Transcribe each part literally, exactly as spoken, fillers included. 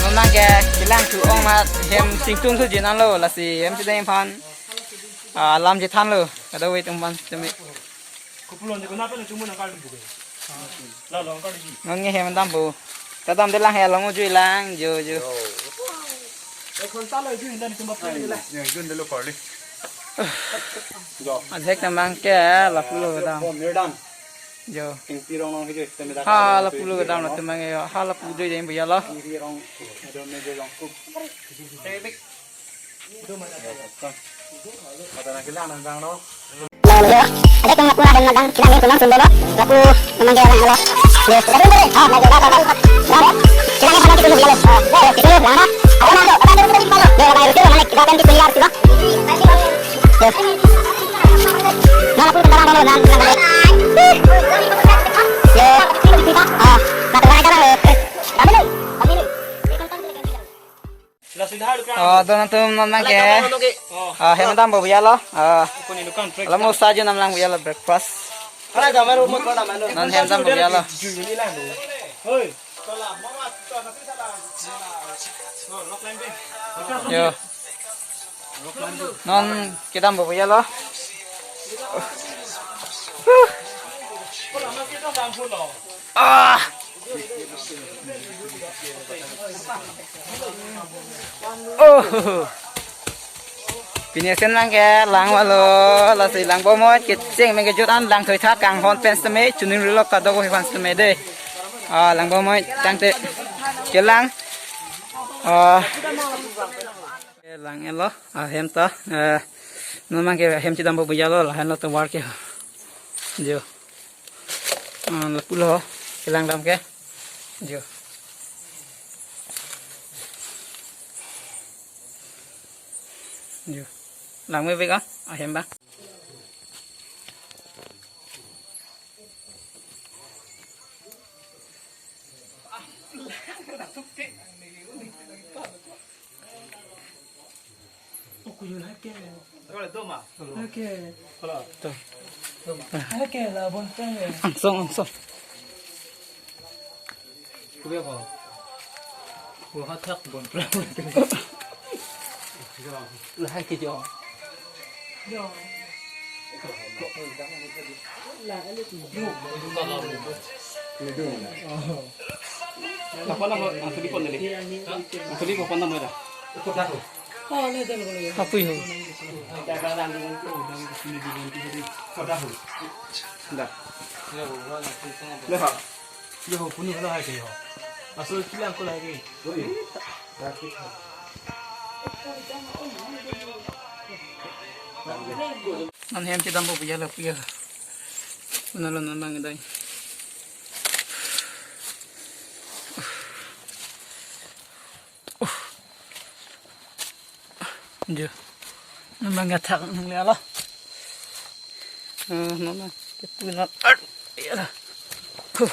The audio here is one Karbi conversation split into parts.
Non nangke kelang thu-ong amat hem singtung thu jinang lo, lasi hem chedeng aphan, ah, alam chethan lo, kadokave atum aphan semi. Kupulon de kona pelo chumun angkal di buke. La lo angkal di. Non nge hem dampo. Kadam de lang he, along ujui lang, jo, jo. Ekon ta lo ujui dan tumba pele la. Yang jun de lo kali. Jo. Ajek namang ke lapulo kedam. Bon, mir dam. Jo. King pirong nong hijui, temi dak. Ha, lapulo kedam lo temang yo. Ha, lapu ujui jeng buya lo. King pirong. Adon me jo jong kup. Tebik. Lapu, ajak kang lapu na hem nang kang kilang ni kunang sundolo. Lapu memang dia nang lo. Dia sudah dulu. Ah, lagi dah, dah, dah. Dah, dah. Kilang ni sama kita dulu. Ah, dah, dah, kita dulu, dah, dah. Apa nang tu? Apa nang tu? Dia dah, dah, dah, kita dulu, dah. Dah. Nah, lapu kita nang dulu, nang, nang dulu. Ya. Ah, nah, tu, dah, dah, dah. Dah dulu. Dah dulu. Oh, don atum non nangke. Oh. Ah, hem dampo buya lo. Ah. Kuni dukan break. Lamu sajo nam lang buya lo breakfast. Non hem dampo buya lo. Yo. Non kedampo buya lo. Ah. Oh. Pini asen nangke lang valo, lasi lang bomoi kecheng meng kejut an lang thoitha kanghon pen seme chuning rilo kadokave aphan seme de. Ah, lang bomoi tangte kelang. Ah. Lang-et lo, ah, hem ta, eh, non nangke hem chedampo buya lo, lahenlo tovar ke. Jo. Ah, lapulo, kelang dam ke. Jo. Jo. Lang me bek, ah, ahem ba. Angsong, angsong. Lahai ke jo. Apa nama? Ang tadi pon tadi. Ang tadi pon nama dah? Apui ho. Dah. Leha. Yo, punu lahai ke yo. Aso kilang ko lahai ke. Non hem chedampo buya lo, buya. Mana lo non bang dai. Jo. Non bang athak nangle lo. Ah, non non. Kepu non. Ar, ya. Huh.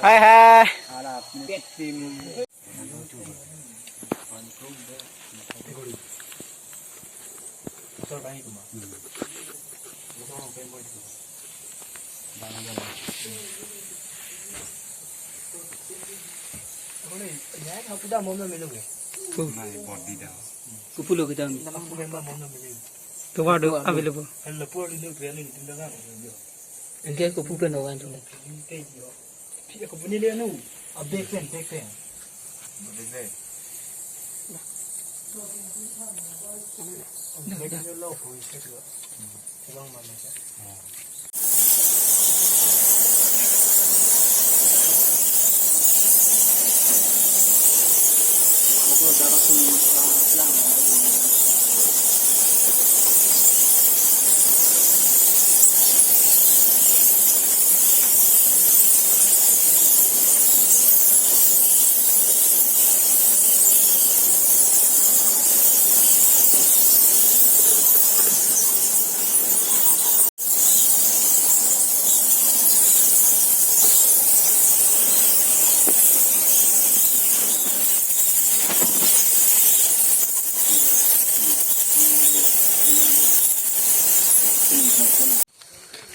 Hai, hai. Kupulo kita. Tomorrow available. Engke kupu pen owan tu. A big fan, big fan.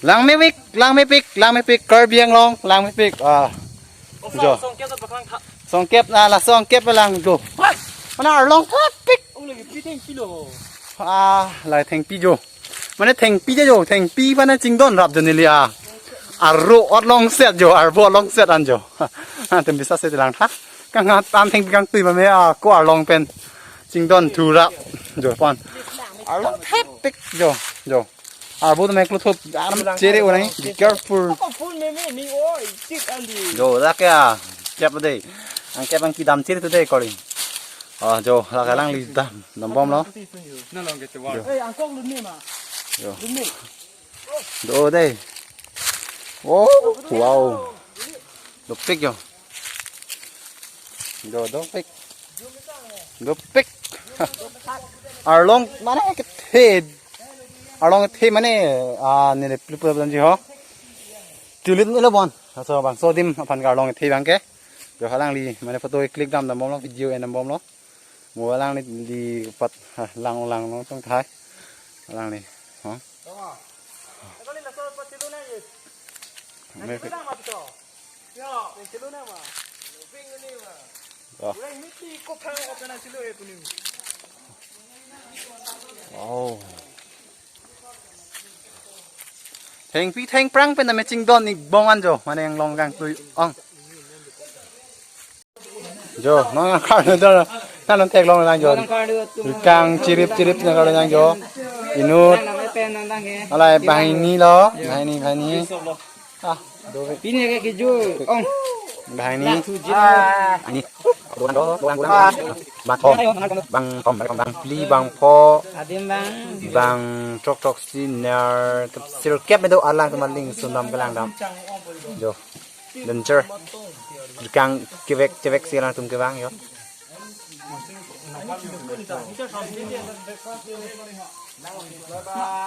Langmepik, langmepik, langmepik, Karbi Anglong, langmepik. Ah, jo. Songkep na la songkep lang jo. Mana arlong thepik. Ah, la thengpi jo. Mane thengpi je jo, thengpi mane chingdon rap jo neli a. Arlo arlong set jo, arbo arlong set an jo. Atum bisa se langtha. Kang hat an thengpi kangtui mame a ko arlong pen chingdon thu rap jo pon. Arlong thepik jo, jo. Arbo to meklo thop aram chere onai, be careful. Full meme ni oi, tik andi. Jo, dak ya. Kep dei. Angkep angki dam chere tu dei kori. Ah, jo, la kalang li dam, dam bom lo. Na long ke te wa. Jo. Eh, angkok lun ni ma. Jo. Lun ni. Do dei. Oh, wow. Dopik jo. Jo, dopik. Dopik. Arlong mane kethe. Arlong kethe mane, ah, neli plu plu ji ho. Tulip nilo bon. Aso bangso adim aphan ke arlong kethe abang ke. Jo, halangli mane photo click dam dam bom lo, video en dam bom lo. Mo alangli di pat, ha, lang lang long tong thai. Alangli. Ha? Me- Oh. Wow. Thengpi thengphrang pen na me chingdon ik bong an jo, mane anglong kangtui ong. Jo, nang kar do, nang theklong lang jo. Kang chirip chirip nang kar lang jo. Inut. Alai banghini lo, banghini, banghini. Ah, do. Pini ke kiju, ong. Banghini. Ini. Bang thom, bang thom, bang thom, bang phli, bang pho, adim bang, bang chok chok si ner, sirkep me do alang kemaling sundam kelang dam. Jo. Danger. Kang kevek kevek si alang atum kevang jo.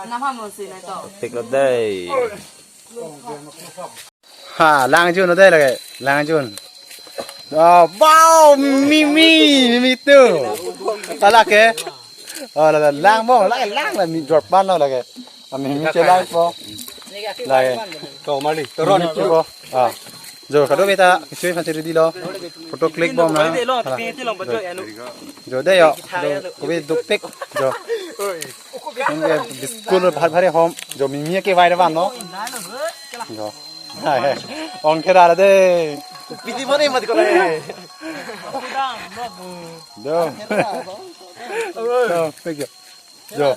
Nama mo si na to. Tik lo dei. Ha, lang jun lo dei lake. Lang jun. Oh, wow, mimi, mimi tu. Ala ke. Oh, la, la, lang mo, la, lang la mi jor pan lo lake. Ah, mimi chelang po. Lake. Kau mali. Teron. Mimi po. Ah. Jo, kado beta kecil masih di lo. Photo click bom na. Hala. Jo dei jo. Jo, kopi dopik. Jo. Hum ke biskul bhar bhar hom. Jo, mimi ke vai van no. Jo. Hai, hai. Ong kera de. Piti mane mat ko le. Jo. Jo, thank you. Jo.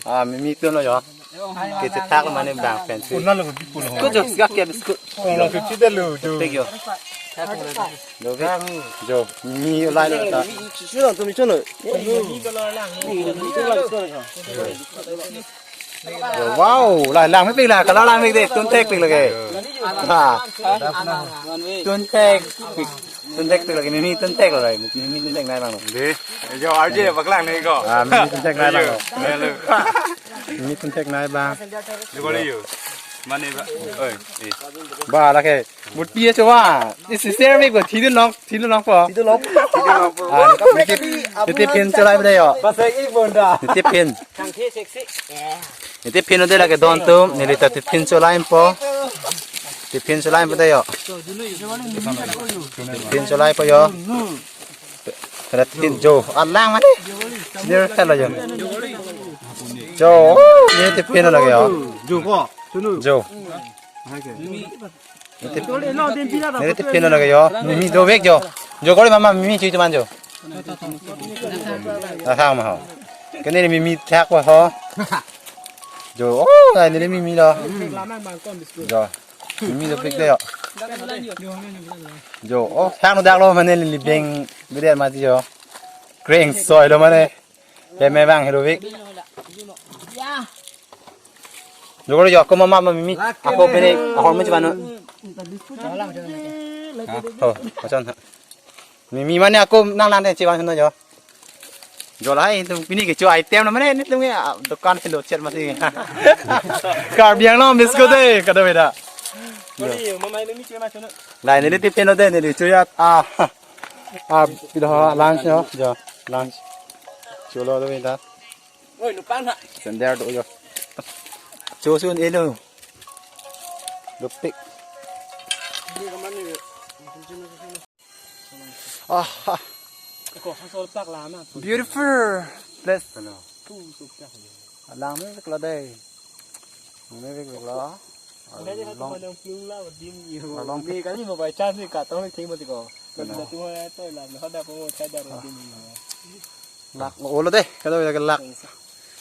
Ah, mimi tu no jo. Kechethak mane bang fancy. Ko jo, gak ya biskut. Thank you. Jo, jo, mimi lai lo ta. Chulo, tumi chulo. Jo, wow, la langmepik la, kala langmepik de, tun thekpik lake. Ha. Tun thekpik. Tunthek tu lagi, mimi tunthek lo lagi. Mimi tunthek nai bang lo. Dei, jo arje paklang nai ko. Ah, mimi tunthek nai bang lo. Ayo, ayo. Mimi tunthek nai bang. Di bali yo. Mane ba. Oi, eh. Ba lake. Murti ya coba. Isi share me ko thidu nong, thidu nong po. Thidu nong. Ah, niti, niti pin cholai bade yo. Pasai ik bonda. Niti pin. Niti pin ode lake don atum, neli ta tiffin cholai po. Tiffin cholai po de yo. Tiffin cholai po yo. Pada tiffin jo. Alang mane. Senior kan lo jo. Jo. Niti pin lake yo. Jo ko. Sunu. Jo. Niti, niti pin lake yo. Mimi dovek jo. Jo kori mama mimi chui teman jo. Asang ma ho. Kene mimi thak wa ho. Jo, oh, ai neli mimi lo. Jo. Mimi dovek de yo. Jo, oh, thak no dak lo mane neli beng bede mati jo. Kreng soi lo mane. Peme bang helovik. Jo kori jo, ako mama mimi. Ako pini, ako mami cemano. Ha, ho, macam ha. Mimi mane ako nang nang de cemano jo. Jo lahai, itum pini kecho item na mane, itum ke, ah, dukan helo chet masi. Karbi Anglong biscuit de, kada beda. Kori, mama mimi cemano. Lahai neli tiffin lo de, neli chuyat, ah. Ah, pilo lunch yo, jo, lunch. Cholo de beda. Oi, nupan ha. Sender do yo. Chosun elo. Dopik. Ah, ah. Ko hasol pak lama. Beautiful place. Hello. Tu sup tak. Alang me vek lo dei. Alang me vek vek lo. Ada di satu Along. Pandang pelung lah, dim yo. Along. Ni kali mau by chance ni katong ni ting mati ko. Hello. Satu hari tu lah, ada pun ada dim yo. Lak, olo dei, kada lak lak.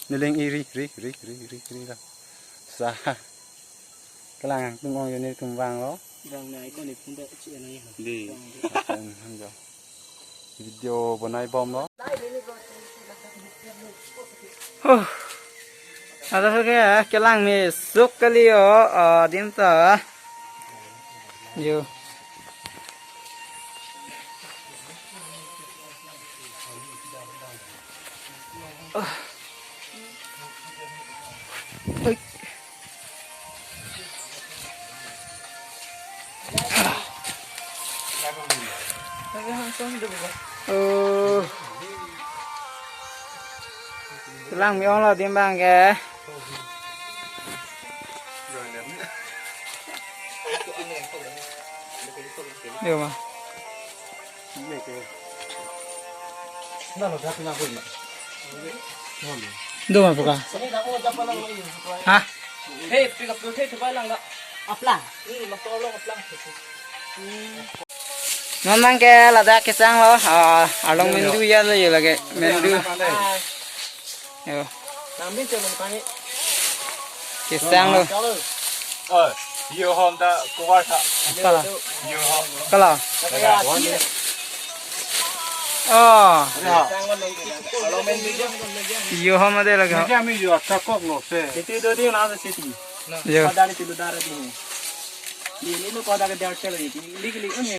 Niling iri, ri, ri, ri, ri, ri lah. Sa. Kelang tung ong yo nelitum vang lo. Vang nai ko ni pun dak cik nai. Di. Akan ham jo. Video bonai bom lo. Huh. Ada ke kelang me suk kali yo, ah, dim ta. Yo. Oh. Lang mi ong lo dim bang ke. Yo ma. Do ma puka. Ha? Hei, pika pute tu balang da. Aplang. Hmm, mas tolong aplang. Memang ke ladak kesang lo, ah, along mendu ya lo ya lagi, mendu. Yo. Kesang lo. Oh, yo hom ta kuwar ta. Kala. Yo hom. Kala. Oh. Yo hom ade lagi. Kami yo attack kok lo se. Itu do di na city. Yo. Pada itu darah di. Di ini lo pada ke darah lagi. Lik lik.